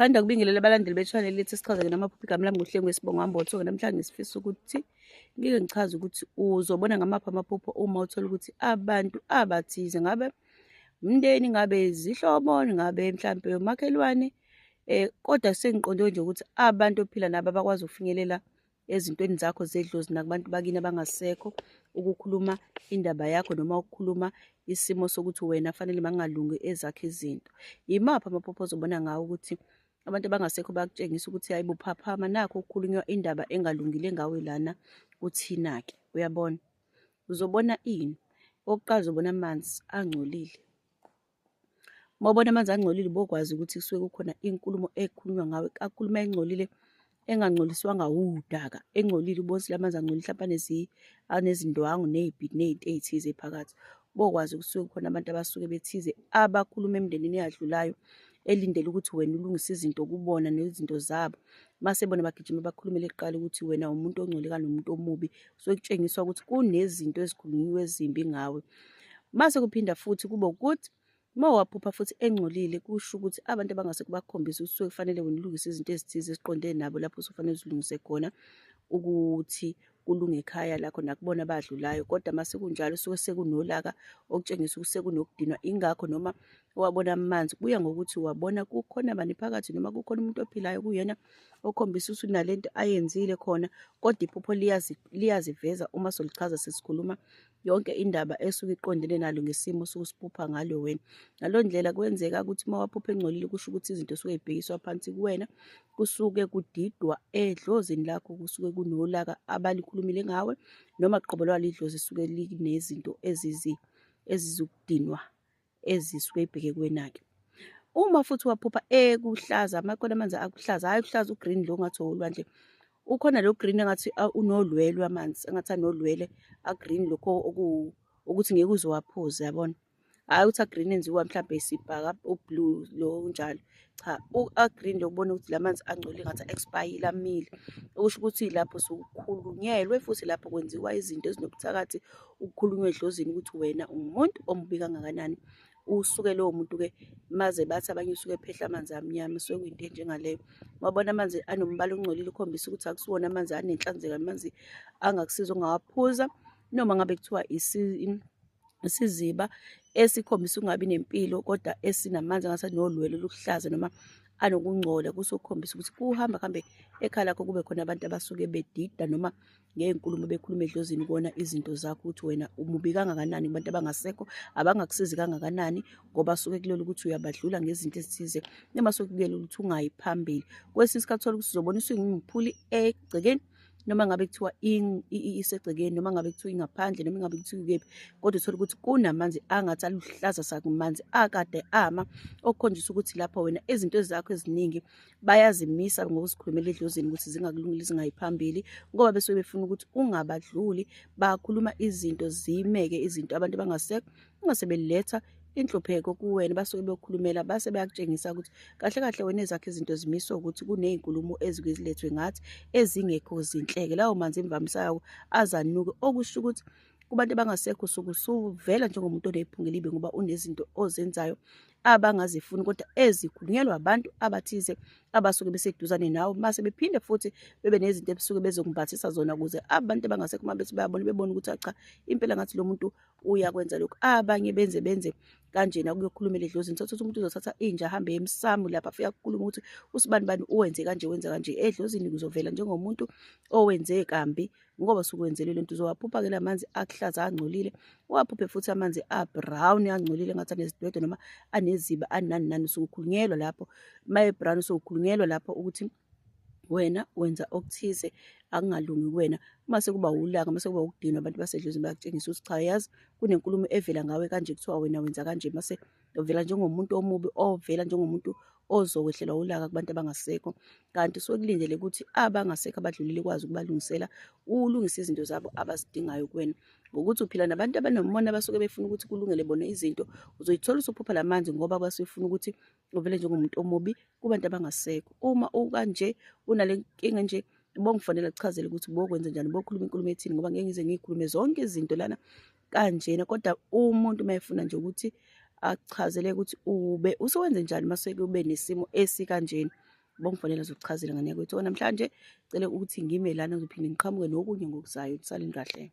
Sithanda ukubingelela abalandeli be-channel lethu sichaze-ke namaphupho. Igama lami nguHlengiwe Sibongo Mbotho-ke. Namhlanje sifisa ukuthi ngike ngichaze ukuthi uzobona ngamaphi amaphupho uma uthola ukuthi abantu abathize, ngabe umndeni, ngabe izihlobo, ngabe mhlampe umakhelwane, kodwa sengiqonde nje ukuthi abantu ophila nabo abakwazi ukufinyelela ezintweni zakho zedlozi nakubantu bakini abangasekho, ukukhuluma indaba yakho noma ukukhuluma isimo sokuthi wena fanele makungalungi ezakho izinto. Yimaphi amaphupho ozobona ngawo ukuthi abantu abangasekho bayakutshengisa ukuthi hayi bo, phaphama, nakhu kukhulunywa indaba engalungile ngawe lana kuthina-ke. Uyabona? Uzobona ini? Okokuqala uzobona amanzi angcolile. Uma ubona amanzi angcolile ubokwazi ukuthi kusuke kukhona inkulumo ekhulunywa ngawe, kakhulu uma engcolile engangcoliswanga wudaka, engcolile ubone ukuthi la manzi angcolile hlampe anezindwangu ney'bhidi ney'nto ey'thize phakathi. Ubokwazi kusuke kukhona abantu abasuke bethize abakhuluma emndenini eyadlulayo elindele ukuthi wena ulungise izinto kubona nezinto zabo. Mase bona bagijima bakhulumele kuqala ukuthi wena umuntu ongcole kanomuntu omubi. Kusuke kutshengiswa ukuthi kunezinto ezikhulunyiwe ezimbi ngawe. Mase kuphinda futhi kube ukuthi uma waphupha futhi engcolile, kusho ukuthi abantu abangase kubakhombisa ukuthi kusuke kufanele wena ulungise izinto ezithize eziqondene nabo lapho usufanele uzilungise khona ukuthi kulunge ekhaya lakho nakubona abadlulayo. Kodwa mase kunjalo suke sekunolaka okutshengisa ukuthi sekunokudinwa. Ingakho noma wabona amanzi kuya ngokuthi wabona kukhona bani phakathi noma kukhona umuntu ophilayo kuyena okhombisa ukuthi unalento ayenzile khona, kodwa iphupho liyaziveza uma solichaza sesikhuluma yonke indaba esuke iqondene nalo ngesimo osuke usiphupha ngalo wena. Ngaloo ndlela kwenzeka ukuthi uma waphupha engcolile kusho ukuthi izinto suke y'bhekiswa phansi kuwena, kusuke kudidwa edlozini lakho, kusuke kunolaka abalikhulumile ngawe, noma qobo lwalo idlozi suke linezinto ezizukudinwa ezisuke ibheke kuwena-ke. Uma futhi waphupha ekuhlaza, amakhona amanzi akuhlaza, hhayi kuhlaza u-green lo ngathi owolwandle, ukhona lo green engathi unolwelwe amanzi, engathi anolwele a-green lokho ukuthi ngeke uze uwaphuze, yabona. Hhayi ukuthi a-green enziwa mhlampe isibhaka u-blue lo unjalo, cha, a-green lo ubona ukuthi la manzi angcolile ngathi a-expire-ile amile. Okusho ukuthi lapho sekukhulunyelwe futhi lapho kwenziwa izinto ezinobuthakathi, ukukhulunywa edlozini ukuthi wena ungumuntu omubi kangakanani. Usuke lowo muntu-ke maze bathi abanye usuke ephehla amanzi amnyama, suke kuyinto enjengaleyo. Wabona amanzi anombala ongcolile ukhombisa ukuthi akusiwona amanzi anenhlanzeko, amanzi angakusiza ongawaphuza, noma ngabe kuthiwa isiziba esikhombisa ukungabi nempilo kodwa esinamanzi angathi anolwelo oluhlaza noma anokungcola, kusokhombisa ukuthi kuhamba kuhambe ekhaya lakho kube khona abantu abasuke bedida noma ngey'nkulumo bekhuluma edlozini kubona izinto zakho ukuthi wena umubi kangakanani kubantu abangasekho, abangakusizi kangakanani ngoba suke kulula ukuthi uyabadlula ngezinto ezithize noma suke kuyela ukuthi ungayi phambili. Kwesinye isikhathi uthola ukuthi uzobona usuyingiphuli egcekeni, noma ngabe kuthiwa isegcekeni, noma ngabe kuthiwa ingaphandle, noma ngabe kuthiwa ikephi, kodwa uthole ukuthi kunamanzi angathi aluhlaza sakumanzi akade ama, okukhonjisa ukuthi lapho wena izinto zakho eziningi bayazimisa ngokuzikhulumela edlozini ukuthi zingakulungile zingayi phambili, ngoba besuke befuna ukuthi ungabadluli. Bakhuluma izinto zimeke izinto abantu abangasekho ungase beletha inhlupheko kuwena, basuke beyokhulumela base bayakutshengisa ukuthi kahle kahle wena ezakho izinto zimiswe ukuthi kuney'nkulumo ezike zilethwe ngathi ezingekho zinhleke. Lawo manzi imvamisa yawo azanuke, okusho ukuthi kubantu abangasekho usuke usuvela njengomuntu onephunga elibi ngoba unezinto ozenzayo abangazifuni kodwa ezikhulunyelwa abantu abathize abasuke beseduzane nawe, mase bephinde futhi bebe nezinto ebusuke bezokumbathisa zona ukuze abantu abangasekho uma bethi bayabona bebone ukuthi cha impela ngathi lo muntu uyakwenza lokhu. Abanye benze kanjena kuyokhulumela edlozini, thola ukuthi umuntu uzothatha inja ahambe emsamo lapha afike akukhuluma ukuthi usibani bani uwenze kanje, wenze kanje. Edlozini kuzovela njengomuntu owenze kambi ngoba sukwenzele lento. Uzowaphupha-ke la manzi akuhlaza angcolile, uwaphuphe futhi amanzi a-brown angcolile engathi anezidwedwe noma aneziba anani nani, usukukhulunyelwa lapho. Uma e-brown usukukhulunyelwa lapho ukuthi wena wenza okuthize akungalungi kuwena. Uma sekuba ulaka, uma sekuba ukudinwa, abantu basedlozini bayakutshengisa ukuthi cha, yazi kunenkulumo evela ngawe kanje, kuthiwa wena wenza kanje, mase uvela njengomuntu omubi, ovela njengomuntu ozokwehlelwa ulaka kubantu abangasekho. Kanti suke kulindele ukuthi abangasekho abadlulile ukwazi ukubalungisela, ulungise izinto zabo abazidingayo kuwena. Ngokuthi uphila nabantu abanomona abasuke befuna ukuthi kulungele bona izinto, uzoyithola usuphupha la manzi ngoba basuke befuna ukuthi uvele njengomuntu omubi kubantu abangasekho. Uma ukanje unale nkinga nje, bongifonela kuchazele ukuthi bokwenza njani, bokhuluma inkulumo ethini, ngoba ngeke ngize ngiyikhulume zonke izinto lana kanjena. Kodwa umuntu uma efuna nje ukuthi achazele ukuthi ube usuwenze njani mase kube nesimo esikanjena, Bongifonela ngizokuchazela ngane yakwethu. Namhlanje cela ukuthi ngime lana, ngizophinde ngiqhamuke nokunye ngokuzayo. Nisaleni kahle.